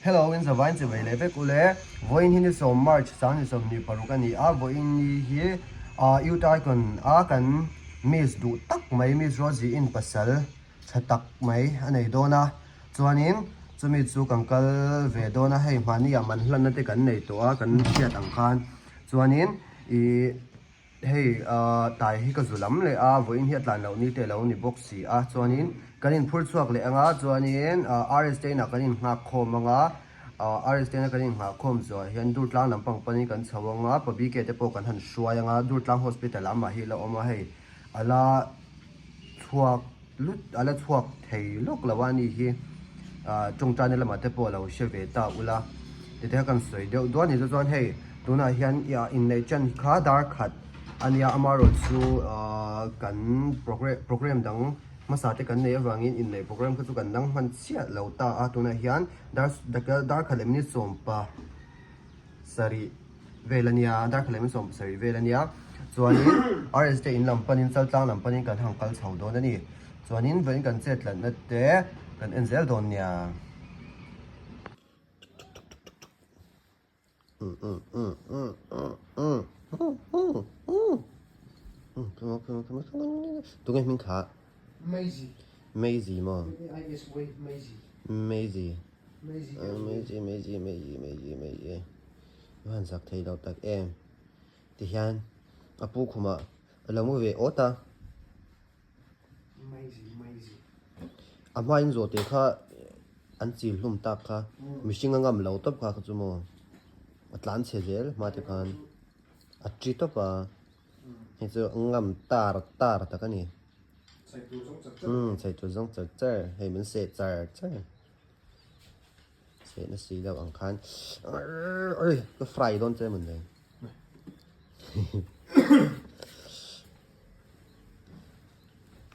Hello in zavain che vei leh vek ule. Vawiin hi ni sawm March sang ni 26 a ni a, vawiin ni hi ah Youth Icon a kan Miss duh tak mai Miss Rosie in pasal tha tak mai a nei dawn a, chuanin chumi chu kan kal ve dawn a, hei hmahni ah man hlanna te kan nei tawh a kan hriat ang khan chuanin ih Hei tai hi ka zu lam leh a, vawiin hi a tlan loh ni te lo ni bawk si a, chuanin kan inphur chhuak leh ang a, chuanin RS te inah kan innghak khawm ang a, RS te ina kan innghah khawm zawhah hian Durtlang lampang panin kan chho ang a, Pabike te pawh kan han hruai ang a, Durtlang Hospital ah amah hi a la awm a, hei a la chhuak lut a la chhuak thei lawk lo a ni hi tawngtaina lamah te pawh a lo hre ve ta ula tite kha kan sawi deuh duah a ni chu chuan hei tunah hian inneih chan kha dar khat a nia amaherawh chu kan program dang hmasa te kan neih avangin inneih program kha chu kan dang hman chiah lo ta a tunah hian dar khat leh minute sawmpa. sarih vel a nia darkhat leh min 70 vel a nia chuanin RS te in lam panin chaltlang lam panin kan han kal chho dawn a ni chuanin vawiin kan chet tlatna te kan en zel dawn nia. Tunge hming kha? Maisie. Maisie maw? Maisie. Maisie. Maisie Maisie Maisie Maisie Maisie a han zak thei lo tak em tihian a pu khumah a lo mu ve awt a a hmain zawhte kha an chil hlum tak kha mihring a ngam lo tawp kha kha chu maw a tlan chhe zel hma te khan a ṭi tawp a hei chu a ngam tar tar tak a ni. Umm chei tur zawng char char hei min seh char char seh na si deuh ang khan oi ka fry dawn che mun le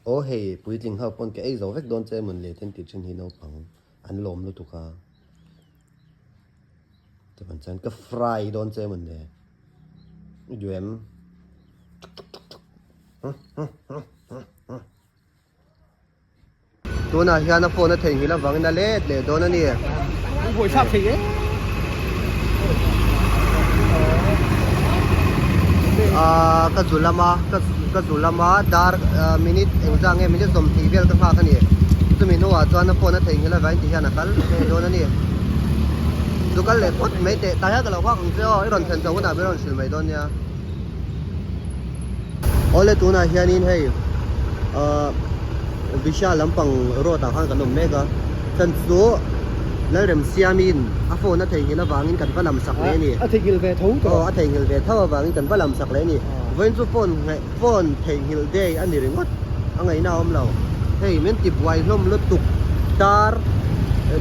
aw hei puitling ho pawn ka ei zo vek dawn che mun le ten tih thin hi naupang an lawm lutuk a chuan chuan ka fry dawn che mun le i duh em. Tunah hian a phone a theihnghilh avangin a let leh dawn a ni. Aaa ka zu lama ka zu lama dar minute engzah nge minute 20 vel ka nghak a ni. Chumi hnuah chuan a phone a theihnghilh avangin ti hian a kal leh dawn a ni. Zu kal leh phawt mai teh tah hian ka lo nghak ang che aw i rawn thlen chho hunah min rawn hrilh mai dawn nia. Awle tunah hianin hei ahh Vishal lampang road ah khan kan awm mek a chan chu Lalremsiamin a phone a theihnghilh avangin kan va lam sak leh a ni. A theihnghilh ve tho tawh. Aw a theihnghilh ve tho avangin kan va lam sak leh a ni. Vawiin chu phone phone theihnghilh day a ni ringawt a ngaihna a awm lo. Hei min ti buai hlawm lutuk dar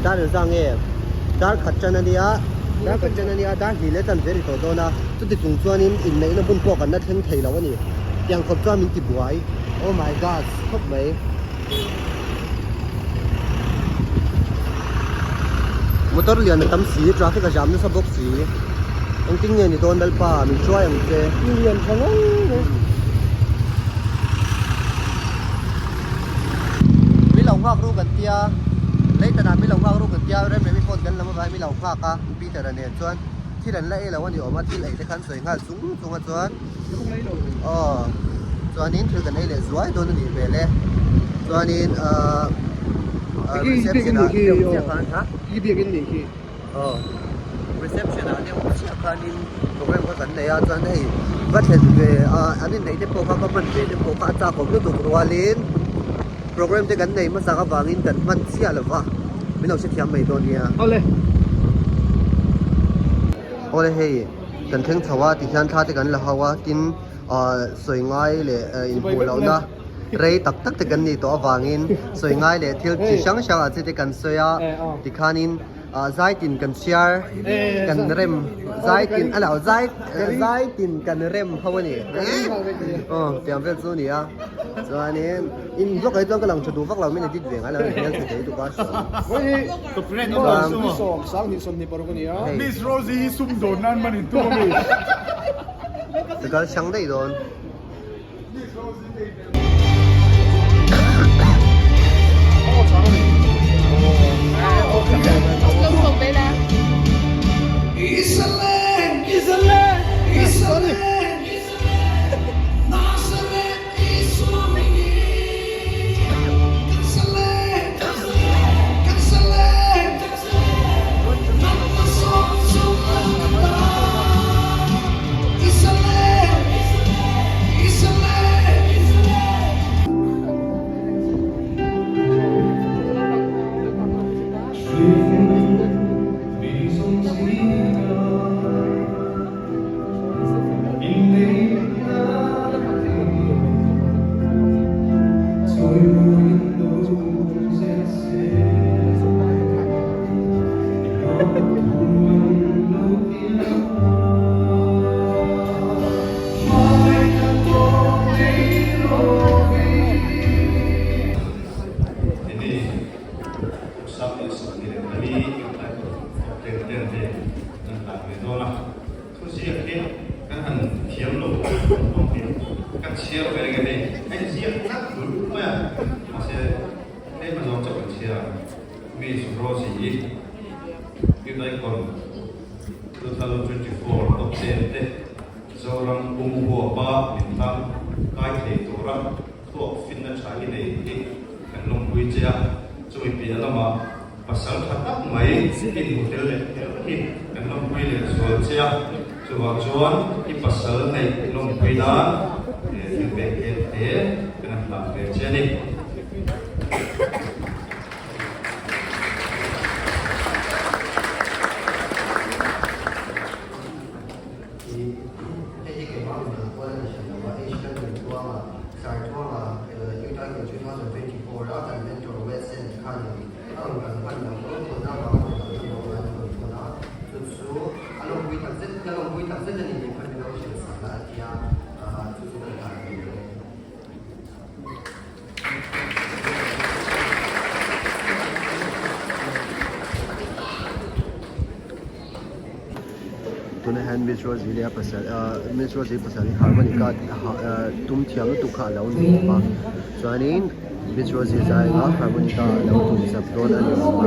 dar engzah nge dar khat tan a nia dar khat tan a nia dar hnih leh tan ve ri tawh dawn a. Chuti chung chuanin inneihna hmun pawh kan la thleng thei lo a ni. Tiang khawp chuan min ti buai. Oh my gosh khawp mai. Motor lian a tam si, traffic a jam nasa bawk si. Engtin nge ni dawn Lalpa min hruai ang che. Lian tha ngei mai. Min lo nghak ru kan tia, Leitan ah min lo nghak ru kan tia, Remremi phone kan lam avangin min lo nghak a, Peter-a nen chuan. Thil an la ei lo a ni awm a, thil ei te khan sawi nghal chung chung a chuan aw chuanin thil kan ei leh zuai dawn a nih hmel e chuanin ahh reception ah deuh chiah khan ha aw reception ah deuh chiah khanin program kha kan nei a chuan hei va thlen ve a an inneih te pawh kha va hman ve te pawh kha a chak awm lutuk rualin program te kan nei hmasak avangin kan hman chiah lo va. Min lo hrethiam mai dawn nia. Awle. Awle hei kan thleng chho a tihian thla te kan la ho a tin ah sawi ngai leh inhmuh lohna rei tak tak te kan nih tawh avangin sawi ngai leh thil chi hrang hrang ah chi te kan sawi a tikhanin ah zai tin kan chhiar kan rem zai tin a lo zai zai tin kan rem ho a ni aw tiang vel chu a ni a chuanin. In vlog ah hi chuan ka lang tha duh vak lo min edit ve ngai lo a ni hmel tha thei tuk a hei Miss Rosie hi sum dawn nan man in tum a mi. Ka kal hrang daih dawn. Hei hi keimah min dang kual a ni hran lo a, H London tluanga Sar tluanga Youth Icon 2024 a kan mentor West End khanin a rawn kal hman lo a, thawhna avanga rawn kal hman lo a ni rawn thawn a, chu chu a lawmpui tak zet ka lawmpui tak zet a ni tih kha min lo hrilh sak a a ti a, chu chu kan tan ve e. Tunah hian Miss Rosie leh a pasal ahh Miss Rosie pasal hi harmonica tum thiam lutuk kha a lo ni bawk a chuanin Miss Rosie zai anga harmonica a lo tum zap dawn a ni awm a.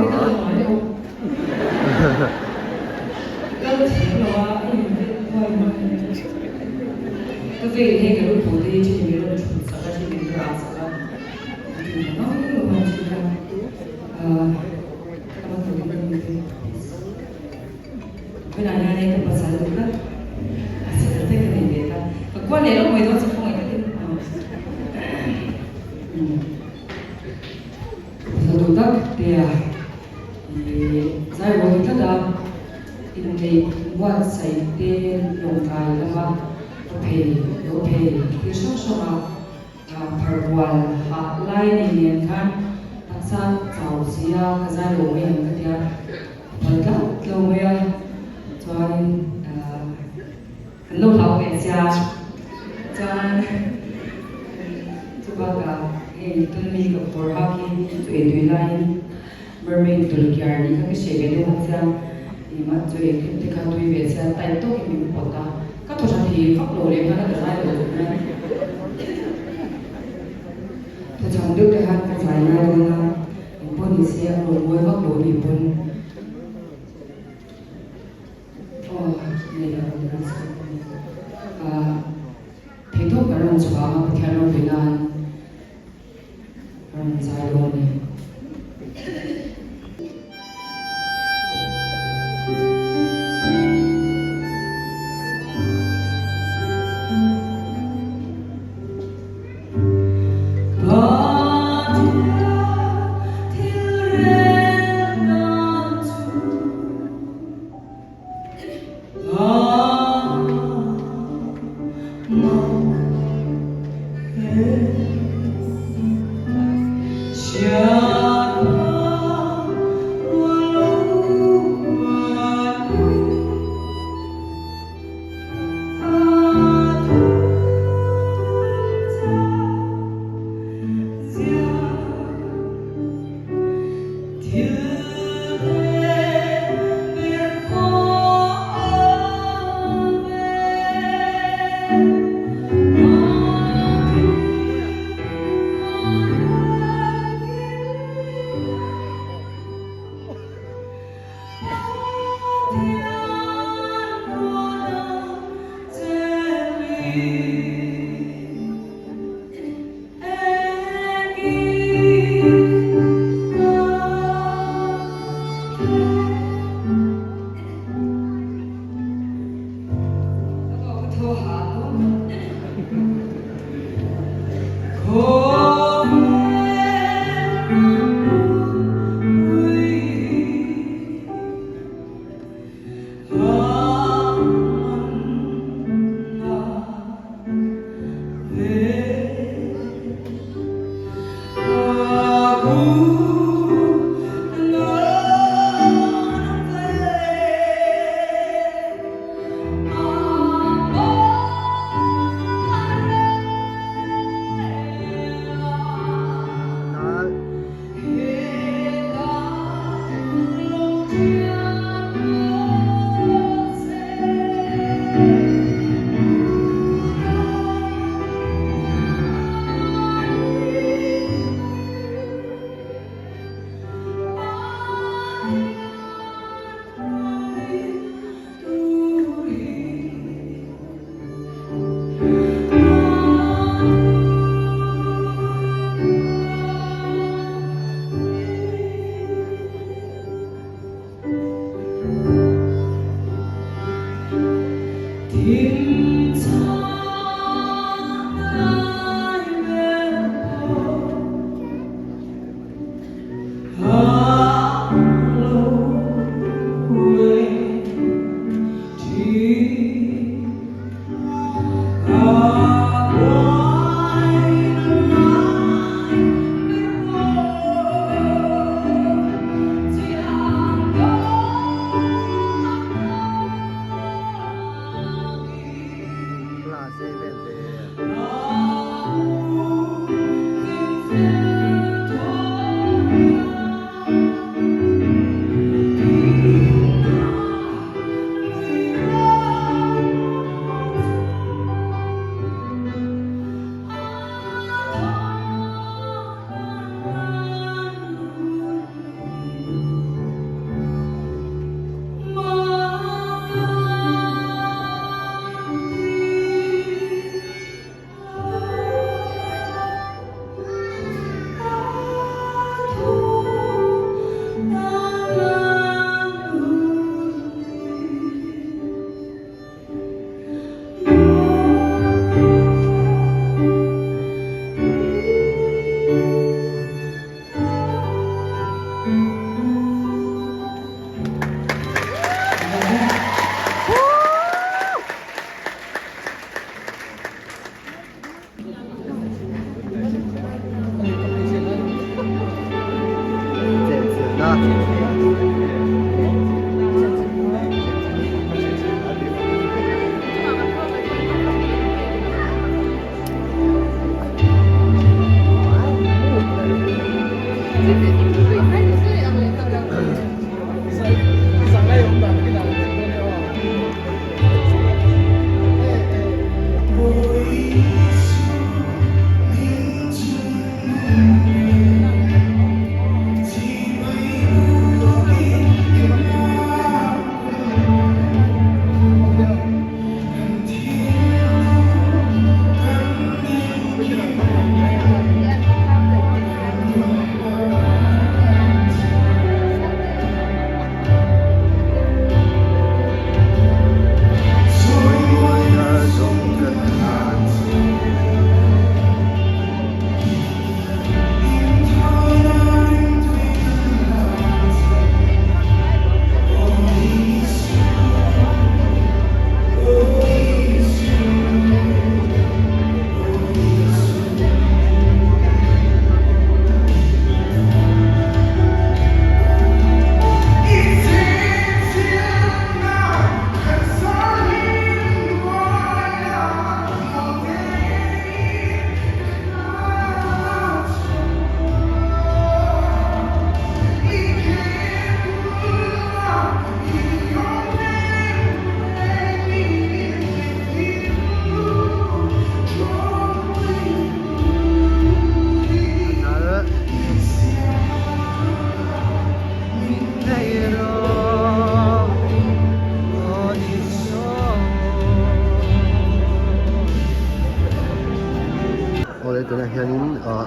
Awle tunah hianin ah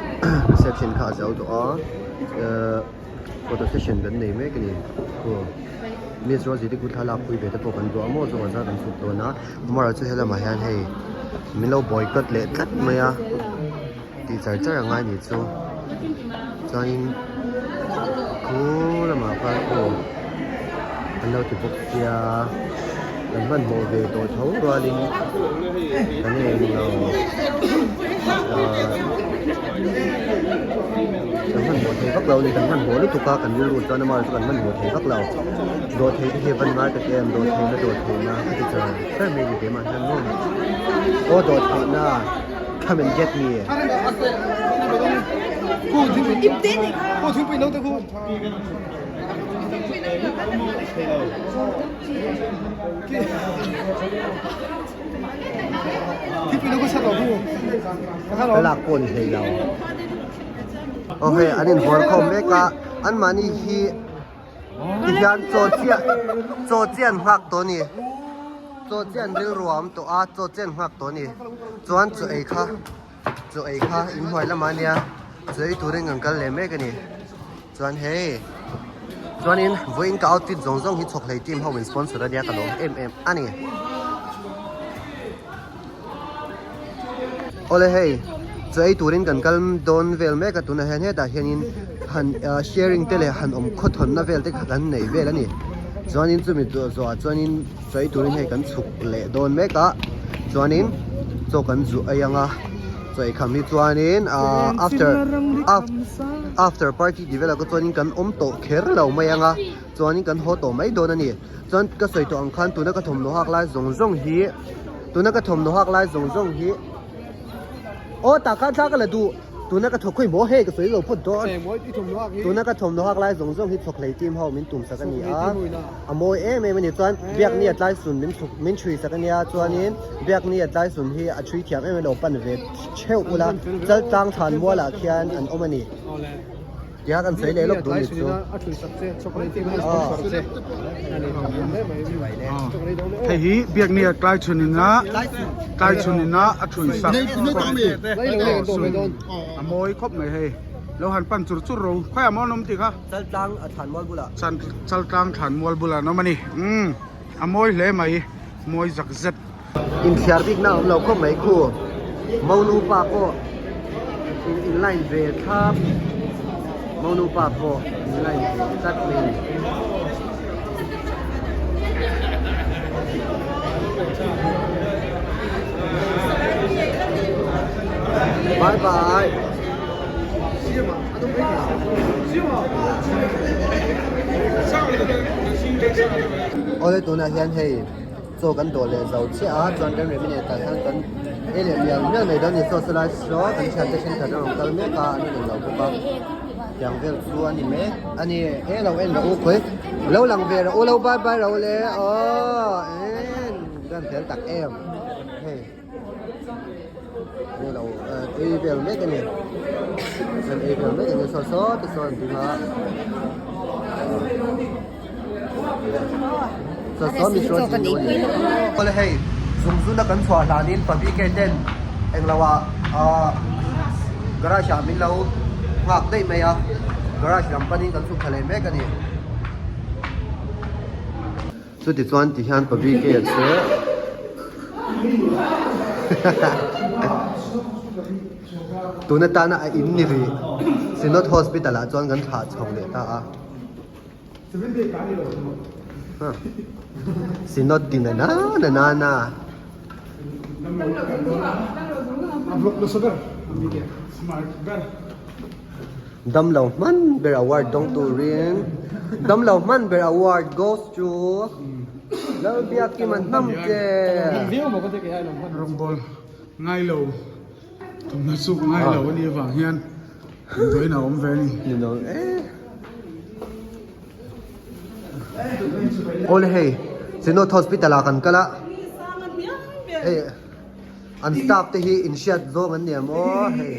reception kha a zo tawh a ehh photo session kan nei mek a ni aw miss Rosie te kut thlalak pui ve te pawh kan duah a maw chuan zat an chhuk dawn a amaherawhchu chu helamah hian hei min lo boycott leh tlat mai a tih char char a ngai a nih chu chuanin khu lamah khan aw an lo ti bawk sia kan hmanhmawh ve tawh tho rualin kan englo ahh kan hmanhmawh thei vak lo a ni kan hmanhmawh lutuk a kan rilru chuan amaherawhchu kan hmanhmawh thei vak lo dawhthei te hi a van ngai tak em dawhtheihna dawhtheihna ka ti char char mai a ni keimah hian maw aw dawhtheihna. Come and get me. Ka lak pawh ni hlei lo. Aw hei an invuar khawm mek a, anmahni hi tihian chaw chiah chaw chiah an nghak tawh a ni. Chaw chiah an rilru a awm tawh a, chaw chiah an nghak tawh a ni. Chuan chaw ei kha chaw ei kha inhnuai lamah a nia chaw ei turin kan kal leh mek a ni. Chuan hei chuanin vawiin ka outfit zawng zawng hi chhawk hlei team ho in sponsor a nia ka lawm em em a ni. Awle hei chaw ei turin kan kal dawn vel mek a tunah hian hetah hianin han ah sharing te leh han awm khawthawnna vel te kha kan nei vel a ni chuanin chumi zawhah chuanin chaw ei turin hei kan chhuk leh dawn mek a chuanin chaw kan zuh ei ang a chaw ei kham hi chuanin ah after after party tih velah kha chuanin kan awm tawh kher lo mai ang a chuanin kan haw tawh mai dawn a ni. Chuan ka sawi tawh ang khan tuna ka thawmhnaw hak lai zawng zawng hi tuna ka thawmhnaw hak lai zawng zawng hi aw tah khan thla ka la duh tuna ka thawk khawi maw hei ka sawi lo phawt dawn tuna ka thawmhnaw hak lai zawng zawng hi chhawk hlei team ho min tum sak a ni a a mawi em em a ni chuan biakni a tlai sun min chhuk min chhui sak a nia chuanin biakni a tlai sun hi a chhui thiam em em lo pan ve theuh ula chaltlang thlan mualah khian an awm a ni. Tia kan sawi leh lawk duh ni chu. Hei hi biakni a tlai chhun in a tlai chhun in a a thui sak a mawi khawp mai hei lo han pan chur chur ro khawiah maw an awm tih kha Chaltlang a thlan mual bulah Chaltlang thlan mual bulah an awm a ni umm a mawi hle mai mawi zak zet. Inthiar bikna a awm lo khawp mai khu. Monu pa pawh in in line ve thlap Monu pa pawh in line ve tlat mai a ni. Bye bye. Awle tunah hian hei. Chaw kan dawh leh zo chiah a chuan kan remi leh tah hian kan ei leh mial mial mai dawn a ni saw salai saw kan thiante thenkhat a rawn kal mek a an rawn inlo bawk a tiang vel chu a ni mek a ni e lo en rawh u khawi lo lang ve rawh u lo bye bye rawh u le aw en kan fel tak em hei ni lo ei vel mek a ni kan ei vel mek a ni saw saw te sawn ding a. Awle hei zung zuna kan chhuah hlanin pabi ke ten englo ah ahh garage ah min lo nghak daih mai a garage lam panin kan chhuk thla leh mek a ni. Chuti chuan ti hian pabi ke chu tun atana a in ni rih Synod Hospital ah chuan kan thlah chho leh ta a. Synod ti na na na na na. Damlo hman ber award dawng turin Damlo hman ber award goes to Lalbiakima hnam che. Rawngbawl ngailo thawmhnaw suk ngailo a nih avang hian Damdawiin a awm ve a ni. Awle hei Synod Hospital ah kan kal a hei an staff te hi in hriat zawng an ni ang aw hei.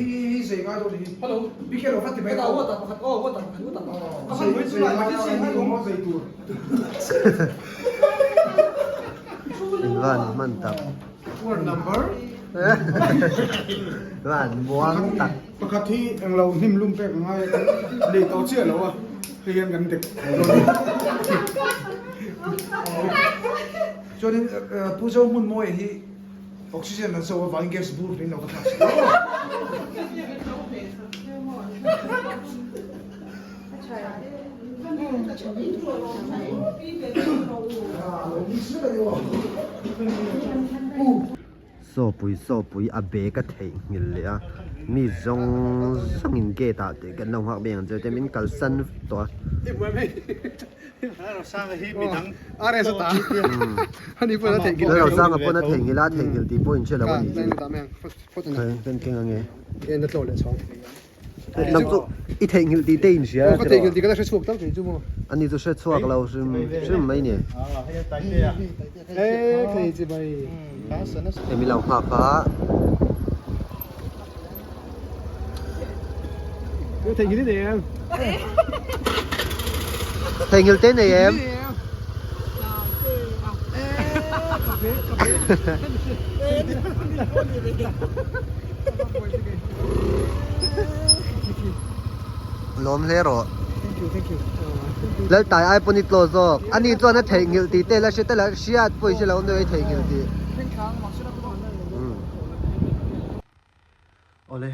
In van hman tak. Van muang tak. Pakhat hi englo hnim lum pek a ngai a, nei tawh chiah lo a, hei hian kan dek dawn a ni. Chuanin Pu Zohmunmawia hi oxygen an so avangin gas bur hlei lo ka thlak sak. Sawpui sawpui a bag a theihnghilh leh a mi zawng zawng in gate ah tih kan lo nghak bik ang che te min kalsan tawh a. Lalrosanga pawn a theihnghilh a theihnghilh tih pawh in hre lo a nih chu. Kan keng ange. Nang chu i theihnghilh tih te in hria a tiraw? Ani chu hre chhuak lo hrim hrim mai ni. Hei min lo nghak a. Theihnghilh te nei em? Lawm hle rawh. Laltai ai pawn i tlaw zawk. Ani chuan a theihnghilh tih te la hre tel a, hriat pawh i hre lo nuai theihnghilh tih. Awle.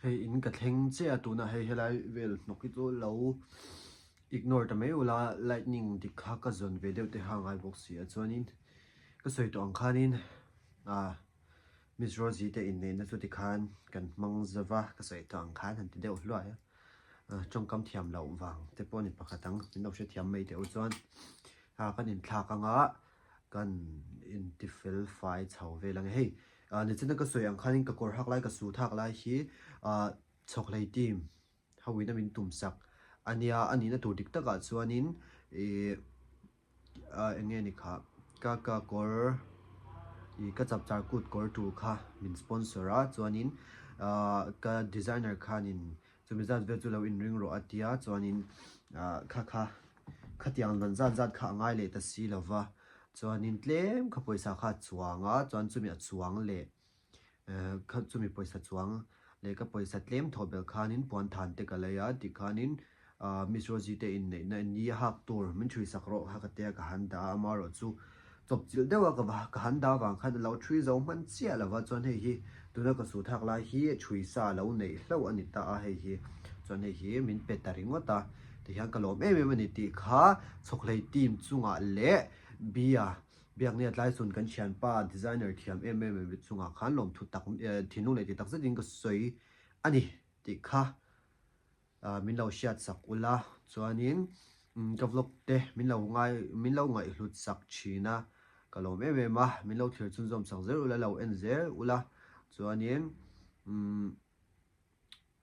Hei in ka thleng chiah a tunah hei helai vel hnawk hi chu lo ignore ta mai ula lightning dik kha ka zawn ve deuh te kha a ngai bawk si a chuanin ka sawi tawh ang khanin ah Miss Rosie te inneihna chu tikhan kan hmang zova ka sawi tawh ang khan han ti deuh hluai a tawngkam thiam loh vang te pawh a ni pakhat ang min lo hrethiam mai teh u chuan ah kan inthlak anga kan inti fel fai chho vel ang e hei ah nichina ka sawi ang khanin ka kawr hak lai ka suit hak lai hi ah chhawkhlei team ho in a min tum sak a nia a nihna tur dik takah chuanin ih ah eng nge ni kha ka ka kawr ih ka chapchar kut kawr tur kha min sponsor a chuanin ah ka designer khanin chumi zat vel chu lo inring rawh a tia chuanin ah kha kha khatiang dan zat zat kha a ngai leh ta si lo va chuanin tlem kha pawisa kha a chuang a chuan chumi a chuang leh eh kha chumi pawisa chuang leh ka pawisa tlem thawh belh khanin puan than te ka lei a tikhanin ah Miss Rosie te inneihna ni a hak tur min ṭhui sak rawh kha ka tia ka han dah a amaherawhchu chawp chilh deuh a ka va ka han dah avang khan a lo ṭhui zo hman chiah lo va chuan hei hi tuna ka suh thak lai hi ṭhui sa lo neih hlauh a ni ta a hei hi chuan hei hi min pe ta ringawt a tihian ka lawm em em a ni tih kha chhawkhlei team chungah leh bia Biaknia Tlaisun kan thianpa designer thiam em em em chungah khan lawmthu tak thinlung leh ti tak zetin ka sawi a ni tih kha min lo hriat sak ula chuanin ka vlog te min lo ngai min lo ngaihhlut sak thin a ka lawm em em a min lo thlir chhunzawm sak zel ula lo en zel ula chuanin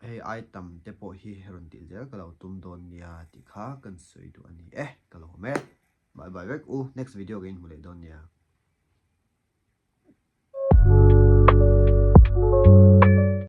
hei item te pawh hi rawn tih zel ka lo tum dawn nia tih kha kan sawi duh a ni e ka lawm e bye bye vek u next video ka inhmu leh dawn nia.